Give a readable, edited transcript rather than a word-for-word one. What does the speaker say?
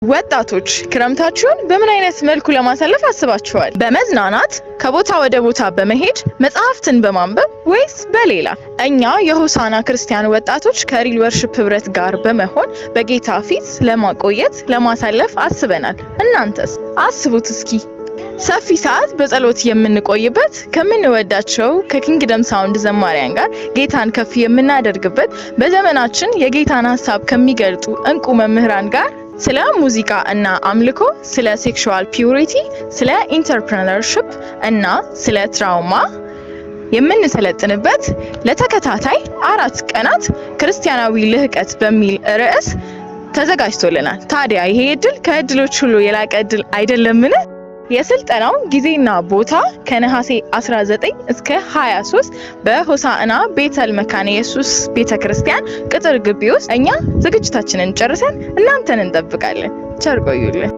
ወጣቶች፣ ክረምታችሁን በምን አይነት መልኩ ለማሳለፍ አስባችኋል? በመዝናናት፣ ከቦታ ወደ ቦታ በመሄድ፣ መጽሐፍትን በማንበብ ወይስ በሌላ? እኛ የሆሳና ክርስቲያን ወጣቶች ከ Real Worship ህብረት ጋር በመሆን በጌታ ፊት ለማቆየት፣ ለማሳለፍ አስበናል። እናንተስ? አስቡት እስኪ። ሰፊ ሰዓት በጸሎት የምንቆይበት፣ ከምንወዳቸው ከ Kingdom Sound ዘማሪያን ጋር ጌታን ከፍ የምናደርግበት፣ በዘመናችን የጌታን ሀሳብ ከሚገልጡ እንቁ መምህራን ጋር ስለ ሙዚቃ እና አምልኮ፣ ስለ sexual purity፣ ስለ entrepreneurship እና ስለ trauma የምንሰለጥንበት ለተከታታይ 4 ቀናት ክርስቲያናዊ ልህቀት በሚል ርዕስ ተዘጋጅቶልናል። ታዲያ ይሄ እድል ከእድሎች ሁሉ የላቀ እድል አይደለምን? የስልጠናው ጊዜና ቦታ ከነሐሴ 19 እስከ 23 በሆሳዕና ቤተል መካነ ኢየሱስ ቤተክርስቲያን ቅጥር ግቢ ውስጥ። እኛ ዝግጅታችንን ጨርሰን እናንተን እንጠብቃለን። ቸር ቆዩልን።